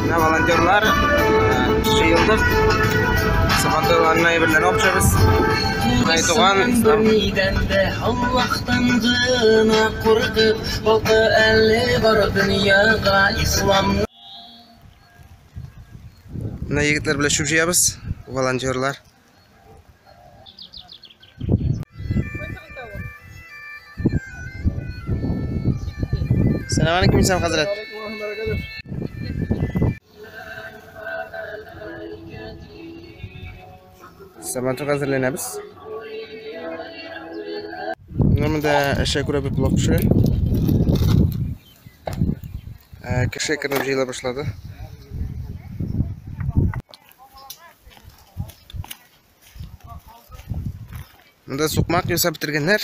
Менә волонтерлар җыелдык. Сабантуйларына әйберләр алып төшәбез. Айтуган Ислам. Аллаһтан гына куркып, балкы әле бар дөньяга ислам. Менә егетләр белән чүп җыябыз, волонтерлар. Сәлам алейкум, Ислам хәзрәт. Сабантуйга әзерләнәбез. Менә монда эшә күрә бер плов пешерә. Кеше кереп җыела башлады. Монда сукмак ясап бетергәннәр.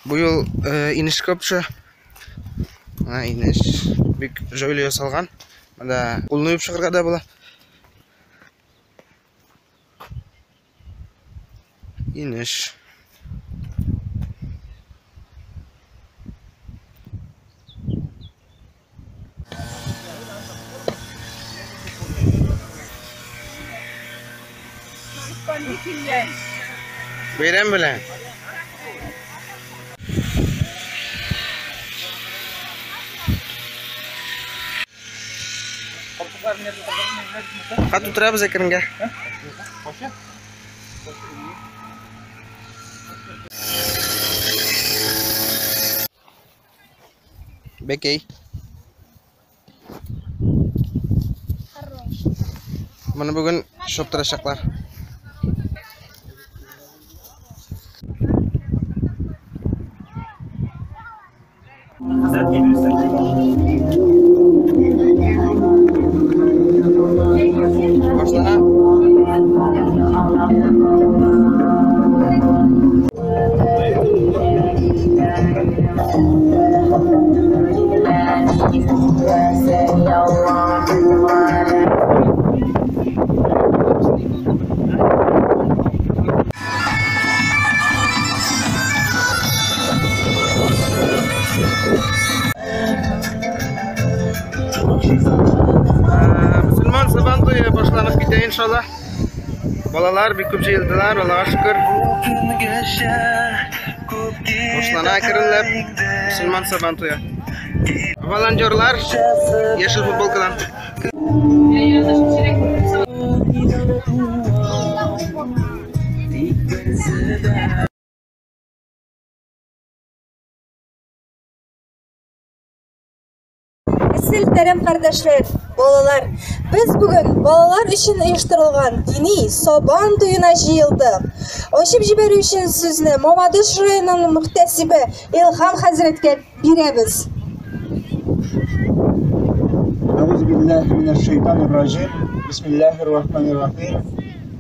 Бу юл инешкә төшә. Менә инеш бик җайлы ясалган. Монда кулны юып чыгарга да була. Инеш. Бәйрәм белән. Хат утырабыз әкренге. Бәкәй. Моны бүген шоптырачаклар. Башлана. Мөселман Сабан туе башланып китә иншалла. Балалар бик күп җыелдылар, Аллага шөкер. Башлана әкренләп мөселман Сабан туе. Волонтерлар яшел футболкадан. Сәлам, кардәшләр, балалар. Без бүген балалар өчен оештырылган дини Сабан туена җыелдык. Ачып җибәрү өчен сүзне Мамадыш районының мөхтәсибе Илһам хәзрәткә бирәбез. أعوذ بالله من الشيطان الرجيم بسم الله الرحمن الرحيم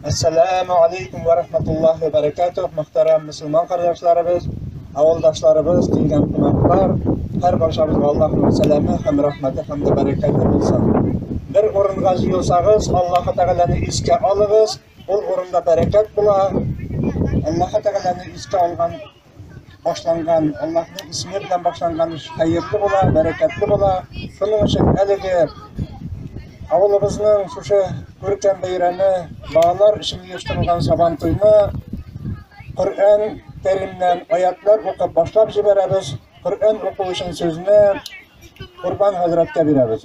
Assalamu alaykum va rahmatullohi va barakatuh. Muhtaram musulmon qardoshlarimiz, avuldoshlarimiz, kelgan qo'noqlar, har barchamizga Allohning salami ham rahmati hamda barakati bo'lsin. Bir o'ringa yig'ilsangiz, Alloh taolani esga olingiz, ul o'rinda barakat bo'lar. Alloh taolani esga olgan boshlangan, Allohning ismi bilan boshlangan ish xayrli bo'lar, barakatli bo'lar. Shuning uchun haligi авылыбызның шушы күркәм бәйрәме, балалар өчен оештырылган Сабан туйны Коръән Кәримнән аятлар укып башлап җибәрәбез. Коръән уку өчен сүзне Курбан хәзрәткә бирәбез.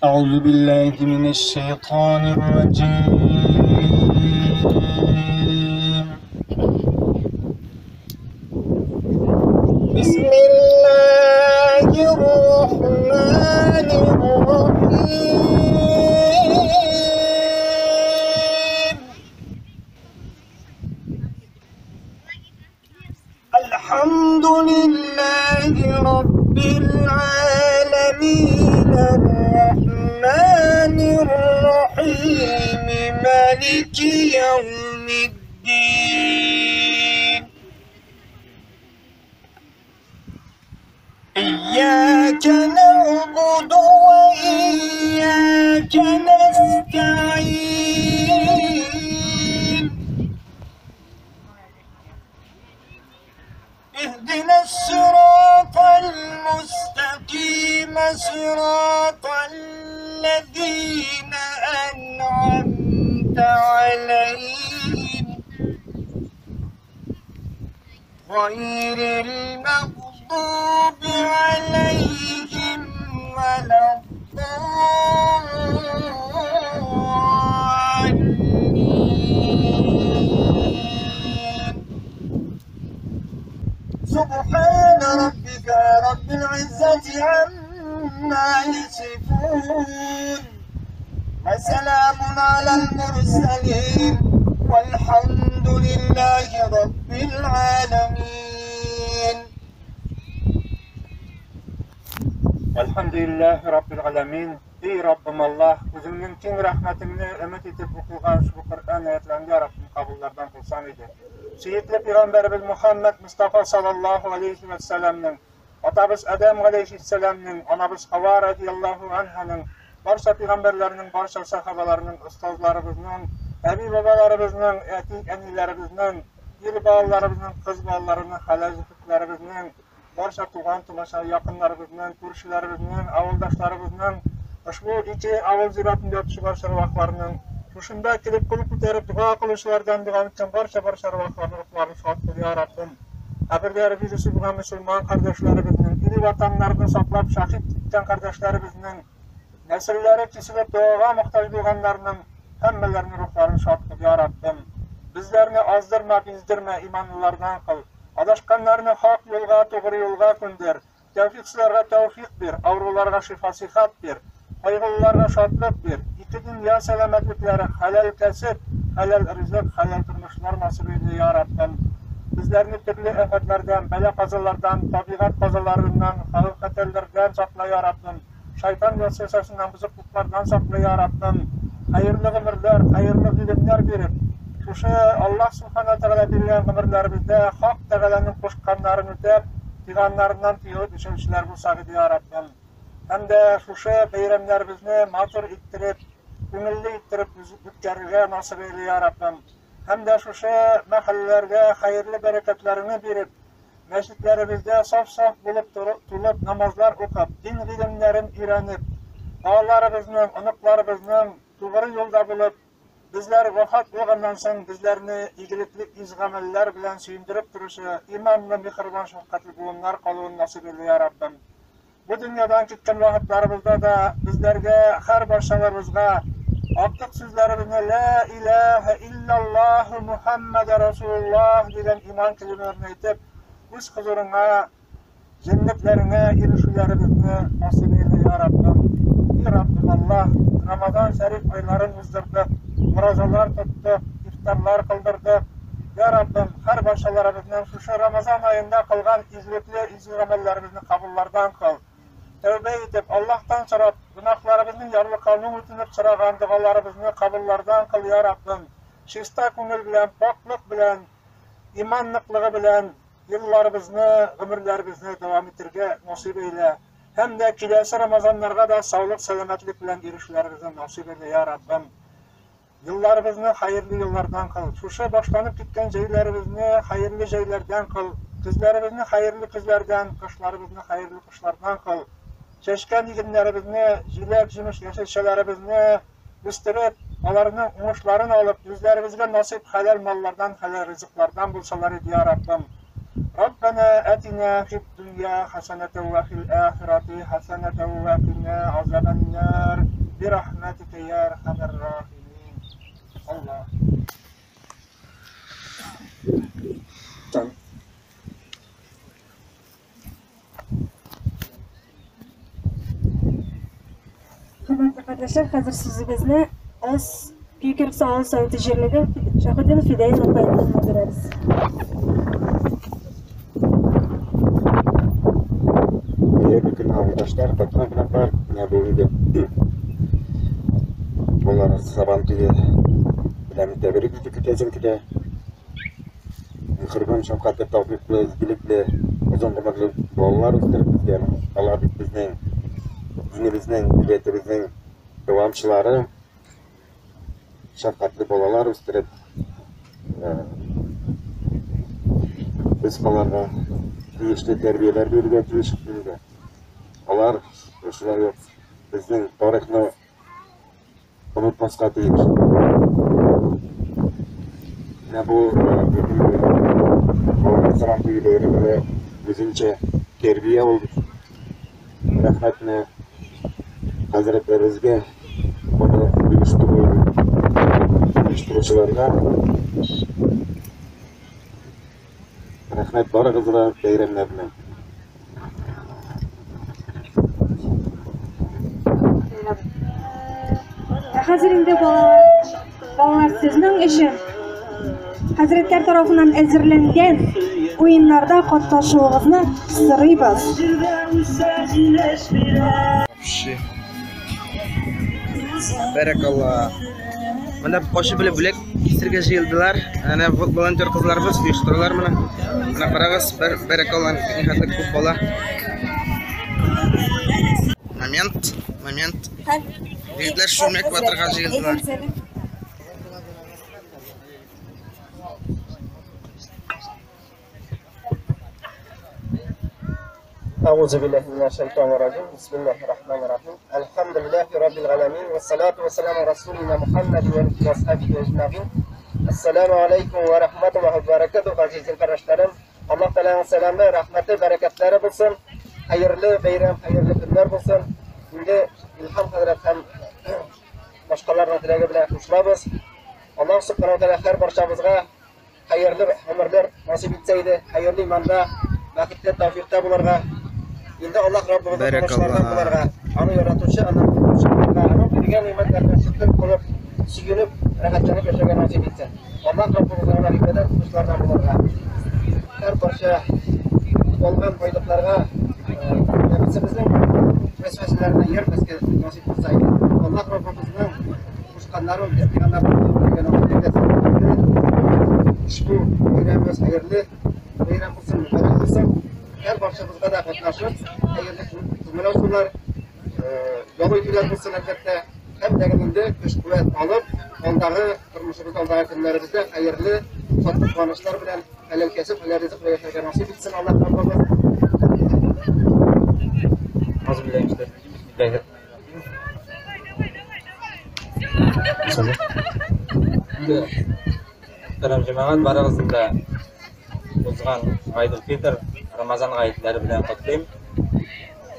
أعوذ بالله من الشيطان الرجيم بسم الله الرحمن الرحيم الحمد لله رب العالمين الرحمن الرحيم مالك يوم الدين إياك نعبد وإياك نستعين اهدنا الصراط المستقيم صراط الذين أنعمت عليهم غير المغضوب عليهم ولا الضالين. سبحان ربك رب العزة عما يصفون وسلام على المرسلين والحمد لله رب العالمين. Elhamdülillahi Rabbil alemin. Ey Rabbim Allah, özüňniň keng rahmetiňni ümit etip okulgan şu Kur'an ayetlerini ya Rabbim kabullardan kılsan idi. Şehitli Peygamberimiz Muhammed Mustafa sallallahu aleyhi ve sellem'nin, atamız Adem aleyhisselam'nin, anamız Hava radıyallahu anh'ın, barça peygamberlerinin, barça sahabalarının, ustazlarımızın, əbi babalarımızın, əti-ənilərimizin, il balalarımızın, qız balalarının, halal zühtlərimizin, barça туған тумаша якыннарыбызның, күршеләребезнең, авылдашларыбызның, ошбу ике авыл зиратында ятучы барча арвахларының, шушында килеп кул күтәреп дога кылучылардан дога иткән барча барча арвахларның рухларын шат кыл, я Раббым. Каберләре бизесе булган мөселман кардәшләребезнең, ил ватаннарны саклап шәһид киткән кардәшләребезнең, нәселләре киселеп догага мохтаҗ булганнарның һәммәләренең рухларын шат кыл, я Раббым. Безләрне аздырма, биздермә, иманлылардан кыл. Адашканнарны хак юлга, тугры юлга күндер. Тәүфиксезләргә тәүфик бир, авыруларга шифа сихат бир, кайгылыларга шатлык бир. Ике дөнья сәламәтлекләре, хәләл кәсеп, хәләл ризык, хәләл тормышлар насыйп итә, я Раббым. Безләрне төрле афәтләрдән, бәла-казалардан, табигать казаларыннан, хәвеф-хәтәрләрдән сакла, я Раббым. Шайтан вәсвәсәсеннән, бозыклыклардан сакла, я Раббым. Хәерле гомерләр, хәерле гыйлемнәр биреп, шушы Аллаһ Субхана Тәгалә биргән гомерләребездә Хак Тәгаләнең кушканнарын үтәп, тыйганнарыннан тыелып яшәүчеләр булсак иде, я Раббым. Һәм дә шушы бәйрәмнәребезне матур иттереп, күңелле иттереп үткәрергә насыйп әйлә, я Раббым. Һәм дә шушы мәхәлләләргә хәерле бәрәкәтләреңне биреп, мәчетләребездә саф-саф булып тулып намазлар укып, дин гыйлемнәрен өйрәнеп, балаларыбызның, оныкларыбызның тугры юлда булып, безләр вафат булганнан соң безләрне игелекле изге гамәлләр белән сөендереп торучы иманлы, миһербан, шәфкатьле буыннар калуын насыйп әйлә, я Раббым. Бу дөньядан киткән вакытларыбызда да безләргә, һәр барчаларыбызга актык сүзләребезне ла илаһа иллаллаһу Мухаммад Расулуллаһ дигән иман кәлимәләрен әйтеп, үз хозурыңа, җәннәтләреңә ирешүләребезне насыйп әйлә, я Раббым. Ey Раббым Аллаһ, Рамазан шәриф айларын уздырдык, уразалар тоттык, ифтарлар кылдырдык. Я Раббым, һәр барчаларыбызның шушы Рамазан аенда кылган изгелекле изге гамәлләребезне кабуллардан кыл. Тәүбә итеп, Аллаһтан сорап, гөнаһларыбызның ярлыкауын үтенеп сораган догаларыбызны кабуллардан кыл, я Раббым. Чиста күңел белән, пакьлык белән, иман ныклыгы белән елларыбызны, гомерләребезне дәвам итәргә насыйп әйлә. Һәм дә киләсе Рамазаннарга да саулык, сәламәтлек белән ирешүләребезне насыйп әйлә, я Раббым. Елларыбызны хәерле еллардан кыл. Шушы башланып киткән җәйләребезне хәерле җәйләрдән кыл. Көзләребезне хәерле көзләрдән, кышларыбызны хәерле кышлардан кыл. Чәчкән игеннәребезне, җиләк-җимеш яшелчәләребезне үстереп, аларның уңышларын алып, үзләребезгә насыйп хәләл маллардан, хәләл ризыклардан булсалар иде, я Раббым. Раббана атина фид дөнья хәсәнәтән вә фил ахирати хәсәнәтән вә кина азабаннар бирахматика я архамар рахимин. Аллах. Хөрмәтле кардәшләр, хәзер сүзебезне Аз Көйкөрксә авыл советы җирлеге Шәһетдинов Фидәил Рукаевна бирәбез. Хәерле көн, авылдашлар, кайткан кунаклар. Менә бүгенге балалар Сабан туе белән тәбрик итеп китәсем килә. Мөхербан, шәфкатьле, тәүфыйклы, изгелекле, озын гомерле балалар үстереп безгә. Алар бит безнең динебезнең, милләтебезнең дәвамчылары. Шәфкатьле балалар үстереп, без аларга тиешле тәрбияләр бирергә тиеш инде. Алар Шулай ук безнең тарихны онытмаска тиеш. Менә бу бүгенге балалар Сабан туе бәйрәме дә үзенчә тәрбия ул. Рәхмәтне хәзрәтләребезгә, моны оештыру оештыручыларга. Рәхмәт барыгызга да бәйрәмнәр белән. Ә хәзер инде балалар, балалар сезнең өчен хәзрәтләр тарафыннан әзерләнгән уеннарда катнашуыгызны сорыйбыз. Вообще. Бәрәкалла. Монда кашы белән бүләк кисергә җыелдылар. Әнә волонтер кызларыбыз оештыралар моны. Менә карагыз, бер бәрәкалла, нихәтле күп бала. Момент, момент. Егетләр чүлмәк ватырга җыелдылар. أعوذ بالله من الشيطان الرجيم بسم الله الرحمن الرحيم الحمد لله رب العالمين والصلاة والسلام على رسولنا محمد وآله وصحبه أجمعين السلام عليكم ورحمة الله وبركاته عزيز kardeşlerim. Allah Teala'nın selamı, rahmeti, bereketleri bulsun. Hayırlı bayram, hayırlı günler bulsun. Şimdi İlham Hazret hem başkalarının dileği bilen kuşlabız. Allah Subhanahu Teala her parçamızga hayırlı ömürler nasip etseydi, hayırlı imanda, vakitte, tavfikte bularga. Инде Аллаһ Раббыбызның Бәрәкалла. тынычлардан буларга, аны яратучы, аны кылучы буларга, аның биргән ни'мәтләренә шөкер кылып, сөенеп, рәхәтләнеп яшәргә насыйп итсен. Аллаһ Раббыбызга гына гыйбадәт кылучылардан буларга. Һәр парча алган байлыкларга нәфесебезнең вәсвәсәләренә иярмәскә насыйп кылса иде. Аллаһ Раббыбызның кушканнарын, тыйганнарын үтәргә насыйп итсен. Ушбу бәйрәмебез хәерле бәйрәм булсын, мөбарәк булсын. Һәр барчабызга да катнашып, хәерле күңел ачулар, ял итүләр булсын әлбәттә. Һәм дә инде көч-куәт алып, алдагы тормышыбызда, алдагы көннәребездә хәерле шатлык куанычлар белән хәләл кәсеп, хәләл ризык белән яшәргә насыйп итсен Аллаһ Раббыбыз. Инде мөхтәрәм җәмәгать, барыгызны да узган Гайдул Фитр, Рамазан гаетләре белән котлыйм.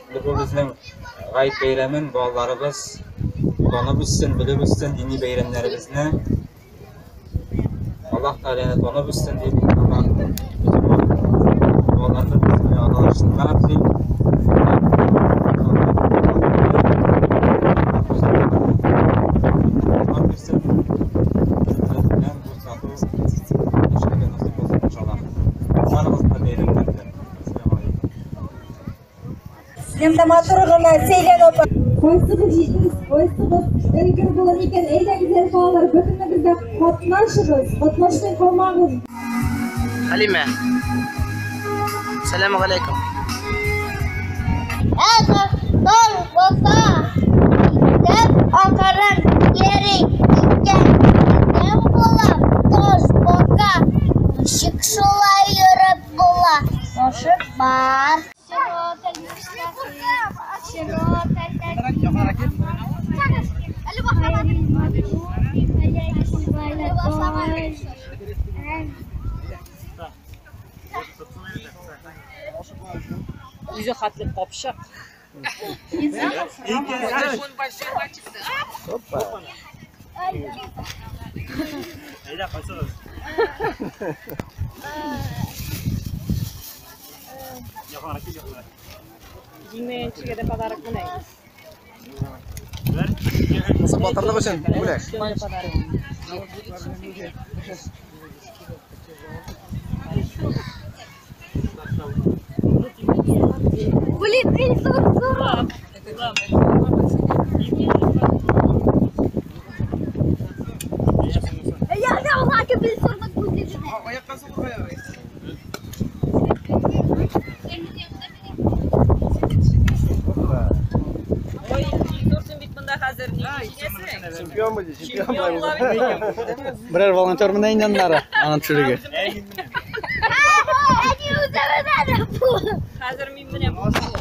Инде бу безнең гает бәйрәмен балаларыбыз танып үссен, белеп үссен, дини бәйрәмнәребезне Аллаһ Тәгаләне танып үссен дип, Аллаһ балаларны безгә аралашсыннар дип. Аллаһ бирсен. Белән дус-тату яшәргә насыйп булсын иншаллаһ. Барыгызны да бәйрәмнәр белән. Ассаламу алейкум. Һәм дә матур гына Сәйлән апа. Кайсыгыз җитез, кайсыгыз өлгер булыр икән, әйдәгез әле балалар, бөтенегез дә катнашыгыз, катнашмый калмагыз. Халимә. Сәлам алейкум. Әгәр булса, итеп акырын йөри икән, адәм була, таш бака, ничек шулай йөреп була, башы бар. Үзе хәтле капчык. Җиңмәгән дә подарок менә. Батырлык өчен бүләк. Подарок. Блин, Ильсур, 40. Я взял лаки, Ильсур, будет. Аякка сугырга ярый. Ой, Ильсур, син бит монда хәзер ни җиңәсең? Чемпион буде, Чемпион була бит. Берәр волонтер менә инде аннары, аны төшерергә. Они уже надо было. Хәзер мин менә. Барашка.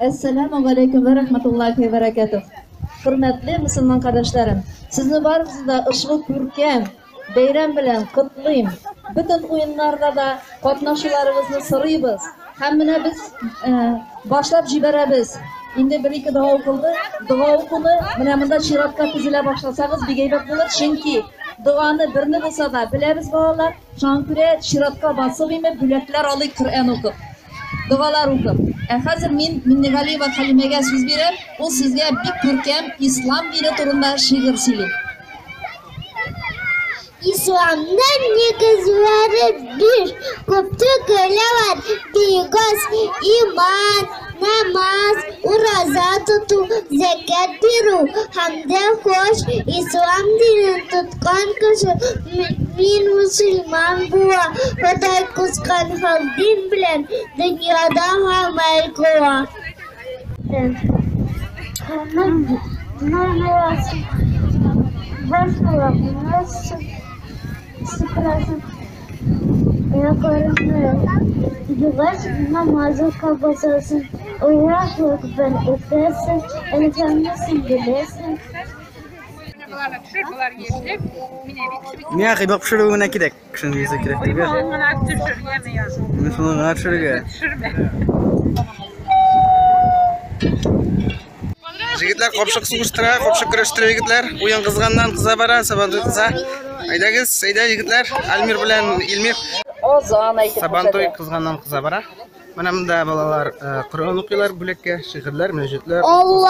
Әссәламү галәйкүм вә рахматуллахи вә бәрәкәтүһ. Хөрмәтле мөселман кардәшләрем, сезне барыгызны да ошбу күркәм бәйрәм белән котлыйм. Бөтен уеннарда да катнашуларыгызны сорыйбыз. Һәм менә без башлап җибәрәбез. Инде бер-ике дога укылды. Дога укуны менә монда чиратка тезелә башласагыз бик әйбәт булыр, чөнки доганы берне булса да беләбез балалар. Шуңа күрә чиратка басып име бүләкләр алыйк Коръән укып, догалар укып. Ә хәзер мин Миннегалиева Хәлимәгә сүз бирәм. Ул сезгә бик күркәм ислам дине турында шигырь сөйли. Исламның нигезләре биш, күп түгел алар: бигаз, иман, намаз, ураза тоту, зәкят бирү һәм дә хаҗ. Ислам динен тоткан кеше мөэмин мөселман була, Ходай кушкан хак дин белән дөньяда гамәл кыла. Баш сыпырасың, аякларыңны югач, намаз укып басасың, Аллаһу әкбәр әйтәсең, әлхәмдесен беләсең. Миңа коймак пешерү генә кирәк, кешенең йөзе кирәк түгел. Мин шуны гына төшерергә. Җегетләр капчык сугыштыра, капчык көрәштерә егетләр. Уен кызганнан кыза бара, Сабантуй кыза. Әйдәгез, әйдә егетләр, Альмир белән Илмир. Азан әйтеп Сабантуй күрсәтә. кызганнан кыза бара. Менә монда балалар Коръән укыйлар бүләккә, шигырьләр, мөнәҗәтләр. Аллаһу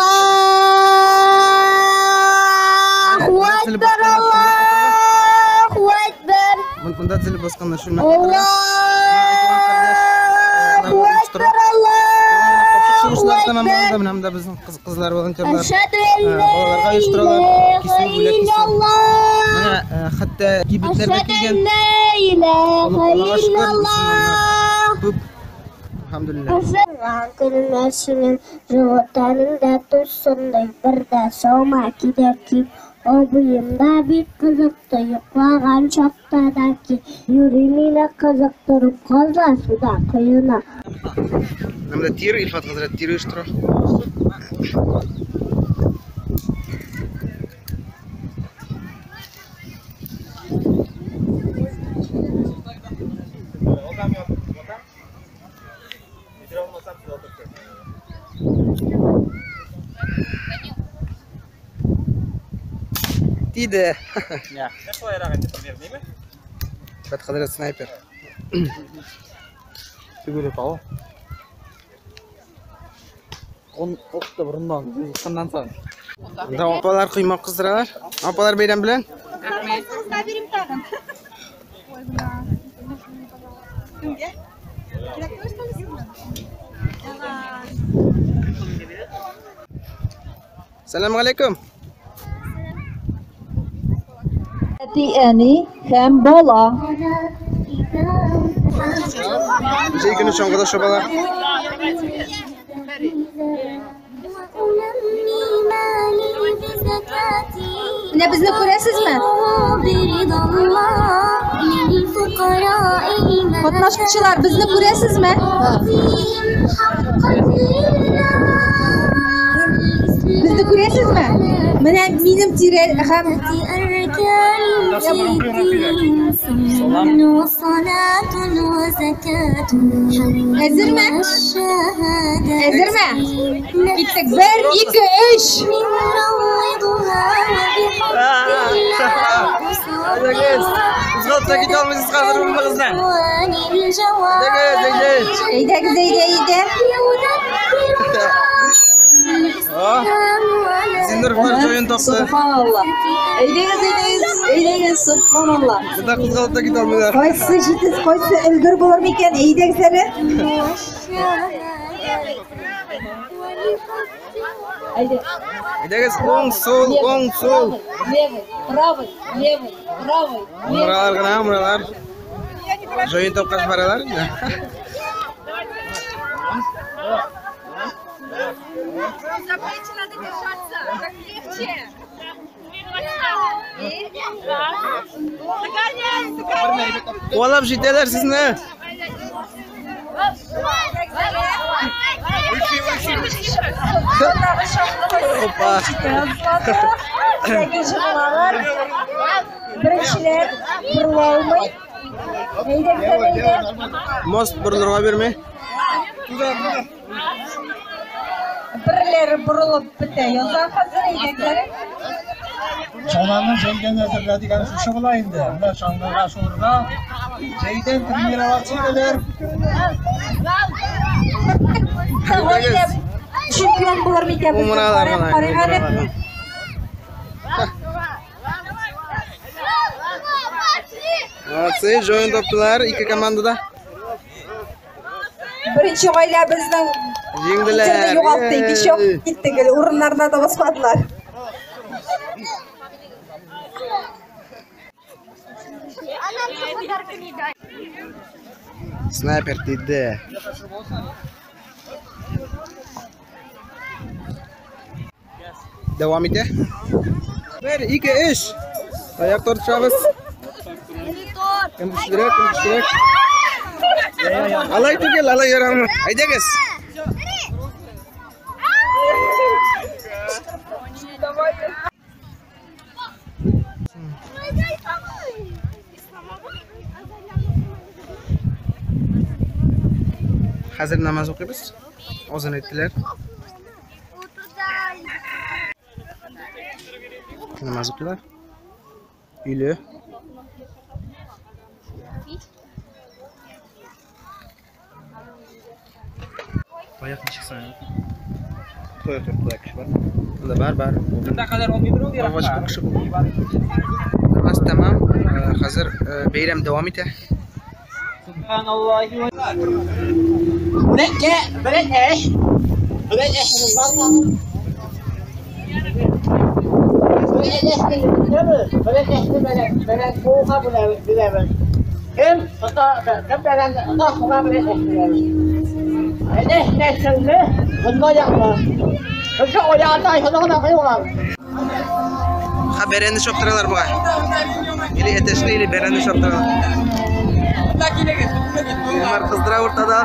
әкбәр, Аллаһу әкбәр. Монда тезелеп басканнар шул. Аллаһу әкбәр, Аллаһу Сугышлар тәмамланды. әкбәр. Менә монда безнең кызлар волонтерлар. Әшһәдү эн ла Балаларга оештыралар. илаһа Кисү, бүләк кисү. илляллаһ. Менә хәтта кибетләр дә Әшһәдү килгән. эн ла илаһа Аллаһка шөкер, илляллаһ. күп. Әлхәмдүлилләһ. Туган көнемә животаным да тузсындай, бер дә саума кирәк дип, абыем да бик кызыкты, йоклаган чакта да ки, юри мине кызыктырып каза суда коена. Монда тир, Илфат хәзрәт тир оештыра. Тиде. Илфат хәзрәт снайпер. Түгел тау. Он окты борыннан, кыннан соң. Монда апалар коймак кыздыралар. Апалар бәйрәм белән. Сәлам алейкум. Әти-әни һәм бала. Җәй көне чаңгыда чабалар. Менә безне күрәсезме? Катнашучылар, безне күрәсезме? Безне күрәсезме? Менә минем тирә һәм Әзерме? Әзерме? Киттек. 1, 2, 3. Әйдәгез. Кузгалып та китә алмыйсыз хәзер урыныгыздан. Әйдәгез, әйдәгез. Әйдәгез, әйдә, әйдә. О, Гриффиндорлар җаен тапты. Субханалла. Әйдәгез, әйдәгез, әйдәгез, субханалла. Монда кузгалып та китә алмыйлар. Кайсы җитез, кайсы өлгер булыр микән? Әйдәгез әле. Әйдә. Әйдәгез, уң, сул, уң, сул. Левый, правый, левый, правый, левый. Умралар гына, умралар. Җаен тапкач баралар инде. За плечи надо держаться, так легче. Догоняй, догоняй. Куалап җитәләр сезне. Опа. Ләкин җыгылалар. Беренчеләр борыла алмый. Әйдәгез әле, әйдә. Мост борылырга бирми. Берләре борылып бетә. Яза хәзер, әйдәгез әле. Чананы җәйдән әзерлә дигән шушы була инде. Менә чаңгыга шуырга җәйдән тренироваться итәләр. Гаилә чемпион булыр микән безнең? Умралар Карап гына, карыйк әле. умралар. Молодцы, җаен таптылар ике командада. Беренче гаилә безнең Җиңделәр. лидерны югалтты, икенче як китте гел, урыннарына да басмадылар. Снайпер тиде. Дәвам итә. 1 2 3. Аяк тартышабыз. Кем көчлерәк, кем көчлерәк? Алай түгел, алай ярамый. Әйдәгез. Хәзер намаз укыйбыз. Азан әйттеләр. Намаз укыйлар. Өйле. Таяк ничек сана? Таяк тотып кеше бар. Монда бар, бар. Монда кадәр 10 метр ул Агач күп кеше бу. Намаз тәмам. Хәзер бәйрәм дәвам итә. Субханаллахи ва Ха, бәрәнне чаптыралар бугай. Или әтәчне, или бәрәнне чаптыралар. Илмар кыздыра уртада.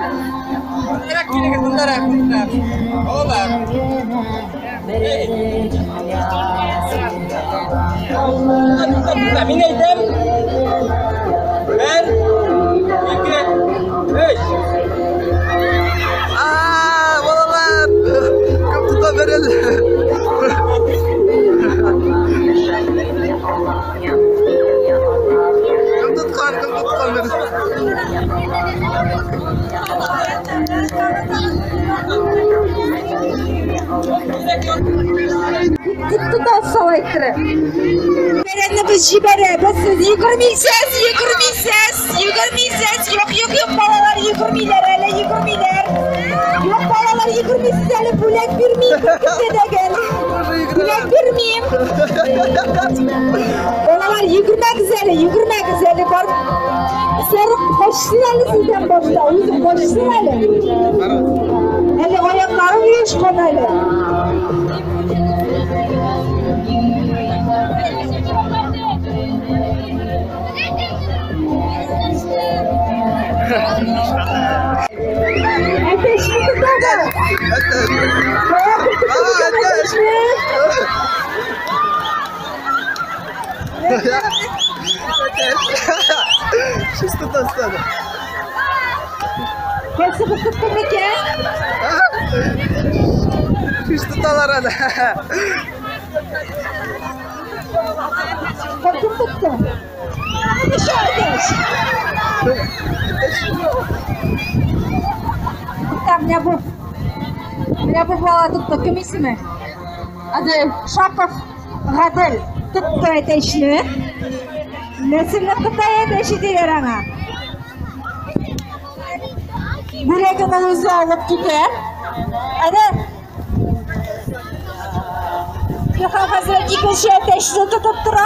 Мин әйтәм. 1 2 3. Аа, балалар! Кем тота бәрәнне? Кем тоткан, кем тоткан бәрәнне? Күп тота салай иттереп. Бәрәнне без җибәрәбез, сез йөгермисез, йөгермисез, йөгермисез. Юк, юк, юк, балалар йөгермиләр әле, йөгермиләр. Юк, балалар йөгермисез әле, бүләк бирмим, беркемгә дә гел. Бүләк бирмим. Балалар йөгермәгез әле, йөгермәгез әле, бар. Сарык качсын әле сездән башта, үзе качсын әле. Әле аяклары оешкан әле. Әтәчне тотабыз. Әтәч! Бая кем тотты Аа, икән әтәч! әтәчне? Әтәч! Чисто тастады. Кайсыгыз тотты микән? Шиш тоталар әле. Кем тотты? Еще әтәч. Там, менә бу. Менә бу бала тотты. Кем исеме? Шапов Гадел тотты әтәчне. Нәселне Кытай әтәче диләр аңа. Бүләген ул үзе алып китә. Әнә Илһам хәзрәт икенче әтәчне тотып тора.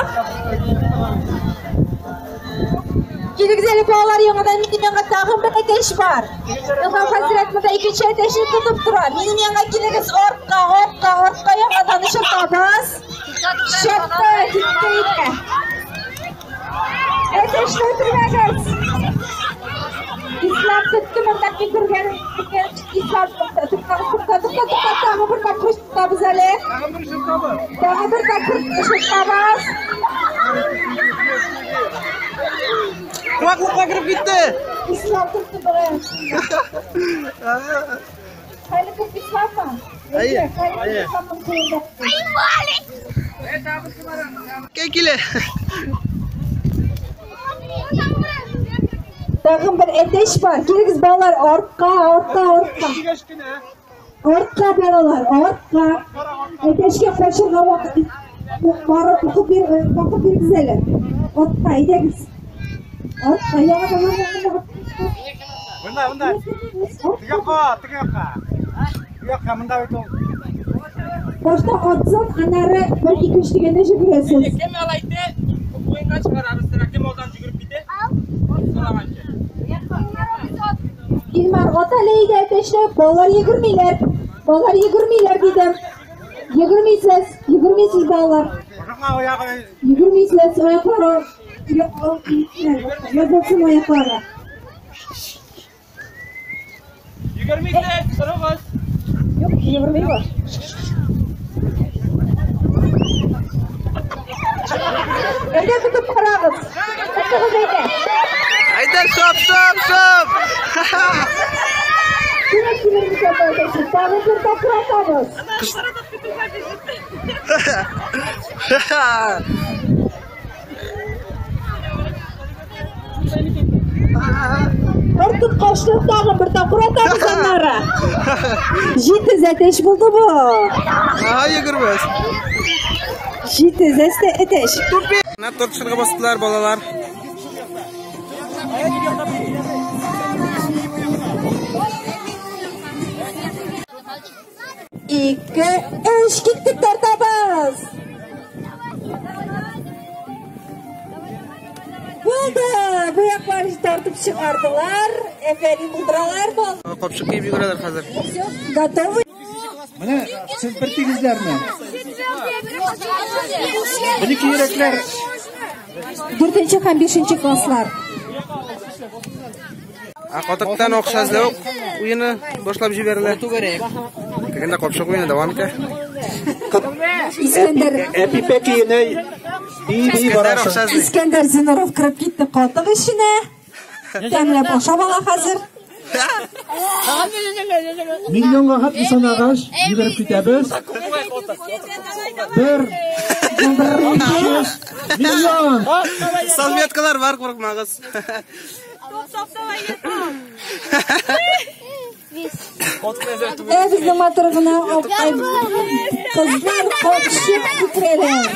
Килегез әле, балалар, яңадан минем янга, тагын бер әтәч бар. Илһам хәзрәт монда икенче әтәчне тотып тора. Минем янга килегез, артка, артка, артка яңадан очыртабыз. Чапты, китте инде. Әтәчне үтермәгез. Ислам тотты монда, мин күргәнем. Ислам тотты. Тукта, тукта, тукта, тукта, тагын бер тапкыр очыртабыз әле. Тагын бер тапкыр очыртабыз. Куаклыкка кереп китте. Ислам тотты бер. Хәле күп Исламмы? Әйе, әйе. Исламның кулында. Кем килә? Тагын бер әтәч бар. Килегез, балалар, артка, артка, артка. Артка, балалар, артка. Әтәчкә качырга вакыт барып укып бир, вакыт бирегез әле. Артка, әйдәгез. Артка, яңадан, яңадан. Монда, монда. Теге якка, теге якка. Теге якка, монда бит ул. Башта атсын, аннары 1 2 3 дигәндә җибәрәсез. Кем алайды? Уеннан чыгарабыз, сира кем алдан йөгереп китә? Солаганчы. Илмар, ат әле әйдә әтәчле, балалар йөгермиләр. Балалар йөгермиләр дидем. Йөгермисез, йөгермисез балалар. Курыкма, аягы. Йөгермисез, аяклары язылсын аяклары. Йөгермисез, торыгыз. Юк, йөгермиләр. Әйдә тотып карагыз. Тотыгыз әйдә. Әйдә, стоп, стоп, стоп. Кирәк килер микән бу әтәчне? Тагын бер тапкыр атабыз. Бер тоткачны тагын бер тапкыр атабыз аннары. Җитез әтәч булды бу. Ага, йөгермәс. Җитез әтәч. Менә тортышырга бастылар балалар. Ике, өч, киттек, тартабыз. Булды. Бу яклар тартып чыгардылар. Әфәрин, булдыралар. Капчык киеп йөгерәләр хәзер. Все, готовы? Менә сез бер тигезләрме? Бер ике йөрәкләр. 4 һәм 5 класслар. Ә катыктан акча эзләү уены башлап җибәрелә. Тегендә капчык уены дәвам итә. Искәндәр Әпипәкиенә би-би барасың. Акча эзли. Искәндәр Зинуров кереп китте катык эченә. Тәмләп ашап ала хәзер. Миллионга хәтле санагач, йөгереп китәбез. Бер, 500 миллион. Салфеткалар бар, курыкмагыз. Ә безнең матур гына кызлар капчык китерәләр.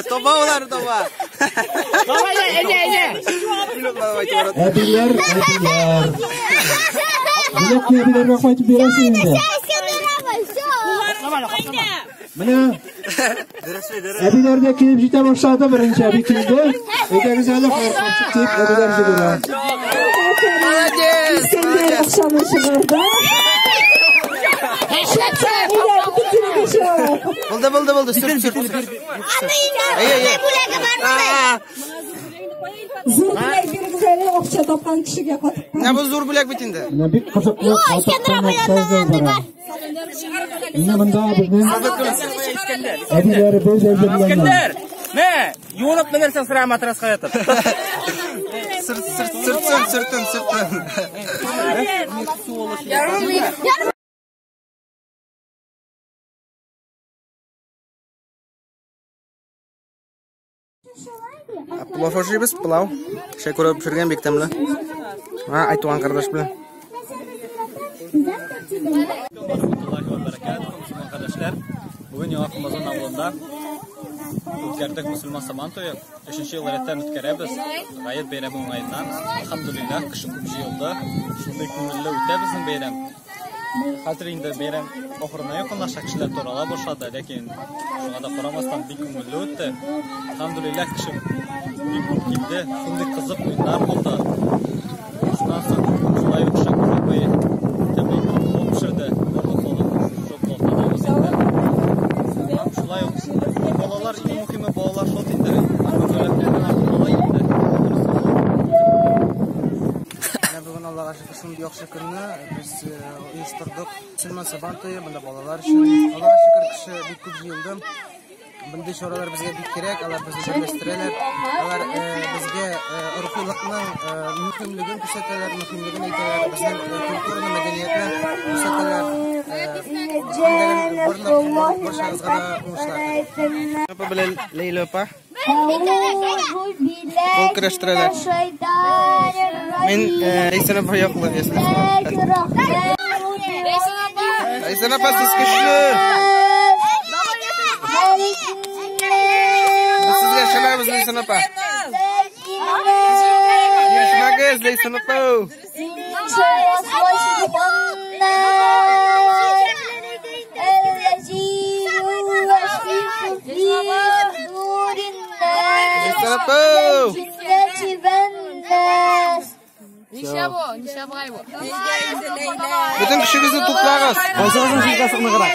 Тоба улар, тоба. Әбиләр, әбиләр. Бүләкне әбиләргә кайтып бирәсең инде. Менә әбиләр дә килеп җитә башлады. Беренче әби килде. Әйдәгез әле, капчык дип әбиләр җибәрә. Молодец! Искәндәр акчаны чыгарды. Булды, булды, булды. Сөрт, сөрт, сөрт. Әйе, әйе. Зур бүләк бирегез әле акча тапкан кешегә катык. Менә бу зур бүләк бит инде. Менә бик кызыклы катыктан акча эзләү бара. Менә монда безнең әбиләребез әзерләнгән. Мә, юынып менерсең сыра матраска ятып. Сөрт, сөрт, сөртсен, сөртен, сөртен. Плов ашыйбыз, пылау. Шәй күреп пешергән бик тәмле. Ha, Айтуган кардаш белән. вә бәрәкәтүһ, мөселман кардәшләр. Бүген Яңа Комазан авылында үткәрдек мөселман сабан туе. Өченче ел рәттән үткәрәбез. Гает бәйрәме уңаеннан. Әлхәмдүлилләһ, кеше күп җыелды. Шундый күңелле үтә безнең бәйрәм. Хәзер инде бәйрәм ахырына якынлаша, кешеләр тарала башлады, ләкин шуңа да карамастан бик күңелле үтте. Әлхәмдүлилләһ, кеше бик күп килде. Шундый кызык уеннар булды. Шуннан соң шулай ук Шәкүр абый тәмле итеп плов пешерде. Барлык халык шул пловтан авыз итте. Һәм шулай ук балалар, иң мөһиме балалар шат инде. Күңелләреннән артык алай инде. Менә бүген Аллага шөкер, шундый яхшы көнне без оештырдык. Мөселман Сабан туе, монда балалар өчен. Аллага шөкер, кеше бик күп җыелды. Мондый чаралар безгә бик кирәк, алар безне берләштерәләр. Алар безгә рухилыкның мөһимлеген күрсәтәләр, мөһимлеген әйтәләр, безнең культураны, мәдәниятне күрсәтәләр. Барлык барчагызга да уңышлар телим. Апа белән Ләйлә апа кул көрәштерәләр. Мин Ләйсән апа яклы, если что. Ләйсән апа, сез көчле! Без сезгә ышанабыз, Ләйсән апа. Бирешмәгез, Ләйсән апа. Ләйсән апа! Ничә бу? Ничә бугай бу? Бөтен көчегезне туплагыз. Кайсыгызның җилкәсе ныграк?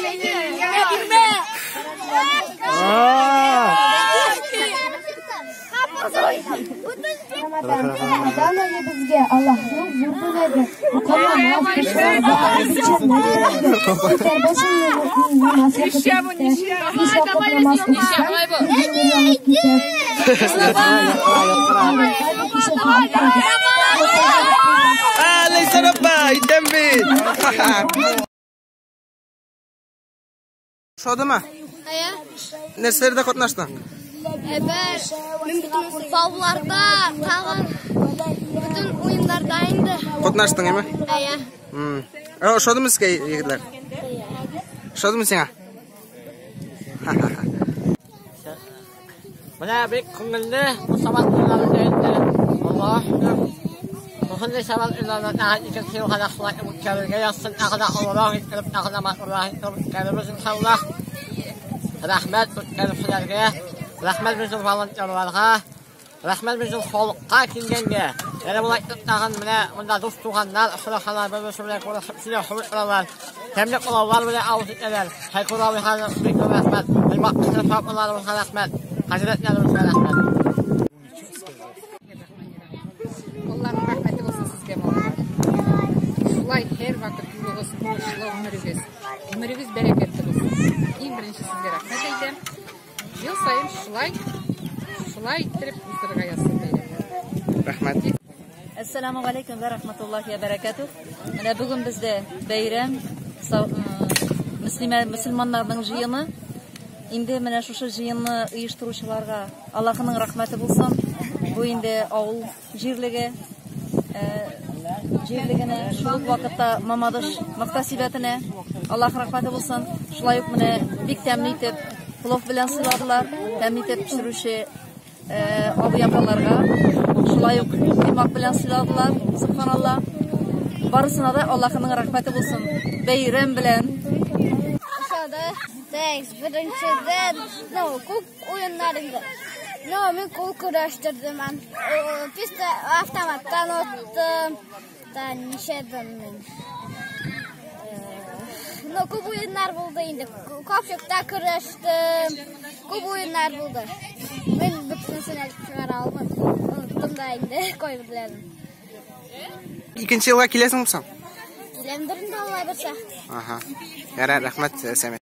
Рамазан ае безгә Аллаһның зур бүләге. Укыла намаз, Ничә бу? Ничә? Давай, ничә бугай бу? Ah, Ләйсән апа, итәм бит. Ошадымы? Әйе. Нәрсәләрдә катнаштың? Әбәр, мин бөтен бауларда, тагын бөтен уеннарда инде. Катнаштың, әйме? Әйе. Ошадымы сезгә, егетләр? Ошадымы сиңа? Менә бик күңелле бу сабан туйлары үтә инде. Аллаһ шөкер. Шушындый сабан туйларны тагын икенче елга да шулай үткәрергә язсын, тагы да олырак иттереп, тагы да матуррак иттереп үткәрербез иншаллаһ. Рәхмәт үткәрүчеләргә, рәхмәт безнең волонтерларга, рәхмәт безнең халыкка килгәнгә. Әле болай итеп тагын менә монда дус туганнар очрашалар, бер-берсе белән күрешеп сөйләшеп утыралар. Тәмле пылаулар белән авыз итәләр. Шәйкүр абыйга бик зур рәхмәт. Илмак апаларыбызга рәхмәт. Хәзрәтләребезгә рәхмәт. Аллаһның рәхмәте булсын сезгә, балалар. Шулай һәрвакыт юлыгыз уңышлы, гомерегез. Гомерегез бәрәкәтле булсын. Иң беренче сезгә рәхмәт әйтәм. Ел саен шулай, шулай иттереп уздырырга язсын бәйрәмне. Рәхмәт. Әссәламу алейкум вә рахматуллахи вә бәрәкәтүһ. Менә бүген бездә бәйрәм, мөселманнарның җыены. Инде менә шушы җыенны оештыручыларга Аллаһының рәхмәте булсын. Бу инде авыл җирлеге, җирлегенә, шул ук вакытта Мамадыш мөхтәсибәтенә Аллаһ рәхмәте булсын. Шулай ук менә бик тәмле итеп плов белән сыйладылар, тәмле итеп пешерүче абый апаларга шулай ук коймак белән сыйладылар, субханалла. Барысына да Аллаһының рәхмәте булсын. Бәйрәм белән. Ошады. Thanks. Беренчедән, ну, күп уеннар инде. Ну, мин кул көрәштердем. Писта автоматтан оттым. Та ничәдән мин. Ну, күп уеннар булды инде. Капчыкта көрәштем. Күп уеннар булды. Мин бөтенесен әйтеп чыгара алмыйм. Оныттым да инде кайберләрен. Икенче елга киләсеңме соң? Киләмдер инде, Алла бирсә. Ага. Ярар, рәхмәт, Сәмит.